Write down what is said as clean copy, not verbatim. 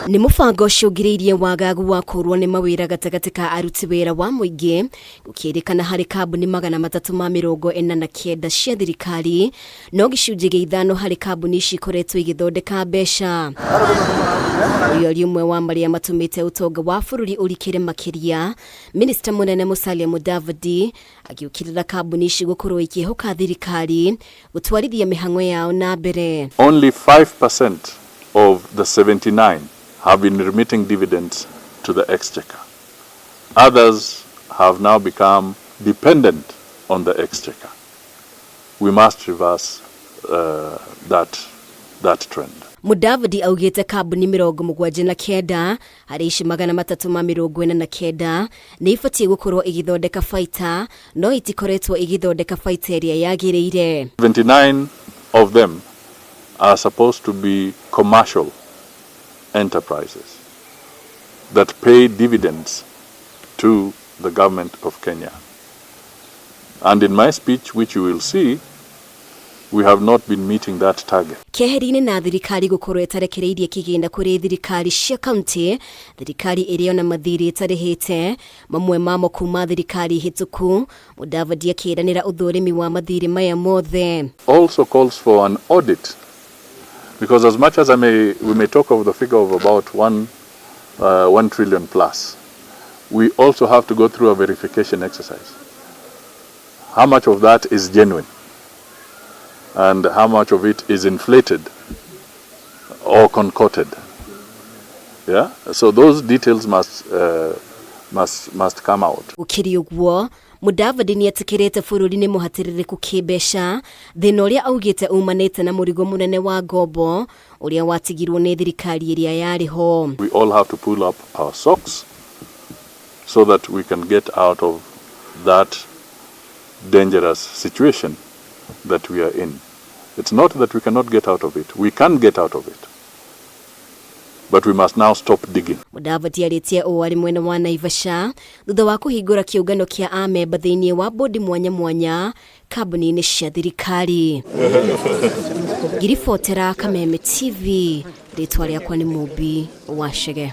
Nĩ mũbango ũcũngĩrĩirie wagagu wa kũrwo nĩ mawĩra gatagatĩ ka aruti wĩra wa mũingĩ, gũkĩrĩkana harĩ kambuni 349 cia thirikari, no gĩcunjĩ gĩa 5 harĩ kambuni ici ikoretwo igĩthondeka mbeca. Ũyũ arĩ ũmwe wa marĩa matũmĩte ũtonga wa bũrũri ũrikĩre makĩria. Minista mũnene Musalia Mudavadi agĩũkĩrĩra kambuni ici gũkorwo ikĩhoka thirikari gũtwarithia mĩhang'o yao na mbere. Only 5% of the 79 have been remitting dividends to the exchequer. Others have now become dependent on the exchequer. We must reverse that trend. Mudavadi augĩte kambuni 79 harĩ ici 349 nĩ ibatiĩ gũkorwo igĩthondeka baita, no itikoretwo igĩthondeka baita ĩrĩa yagĩrĩire. 79 of them are supposed to be commercial enterprises that pay dividends to the government of Kenya. And in my speech, which you will see, we have not been meeting that target. Keheri-inĩ na thirikari gũkorwo ĩtarekereirie kĩgĩna kũrĩ thirikari cia kaunti, thirikari ĩrĩ ona mathirĩ ĩtarĩhĩte mamwe mamo kuma thirikari hĩtũku. Mudavadi akĩranĩra ũthũrimi wa mathirĩ maya mothe. Also calls for an audit, because as much as we may talk of the figure of about 1 trillion plus, we also have to go through a verification exercise. How much of that is genuine and how much of it is inflated or concocted? Yeah? So those details must come out. Gũkĩrĩ ũguo, Mudavadi nĩetĩkĩrĩte bũrũri nĩ mũhatĩrĩrĩku kĩmbeca, thĩna ũrĩa augĩte umanĩte na mũrigo mũnene wa ngombo ũrĩa watigirwo nĩ thirikari ĩrĩa yarĩ ho. We all have to pull up our socks so that we can get out of that dangerous situation that we are in. It's not that we cannot get out of it. We can get out of it. But we must now stop digging. Mudavadi arĩtie ũũ arĩ mwena wa Naivasha thutha wa kũhingũra kĩũngano kĩa amemba thĩinĩ wa bodi mwanya mwanya kambuni-inĩ cia thirikari. Ngiribotera Kameme TV, rĩtwa rĩakwa nĩ Mũmbi wa Chege.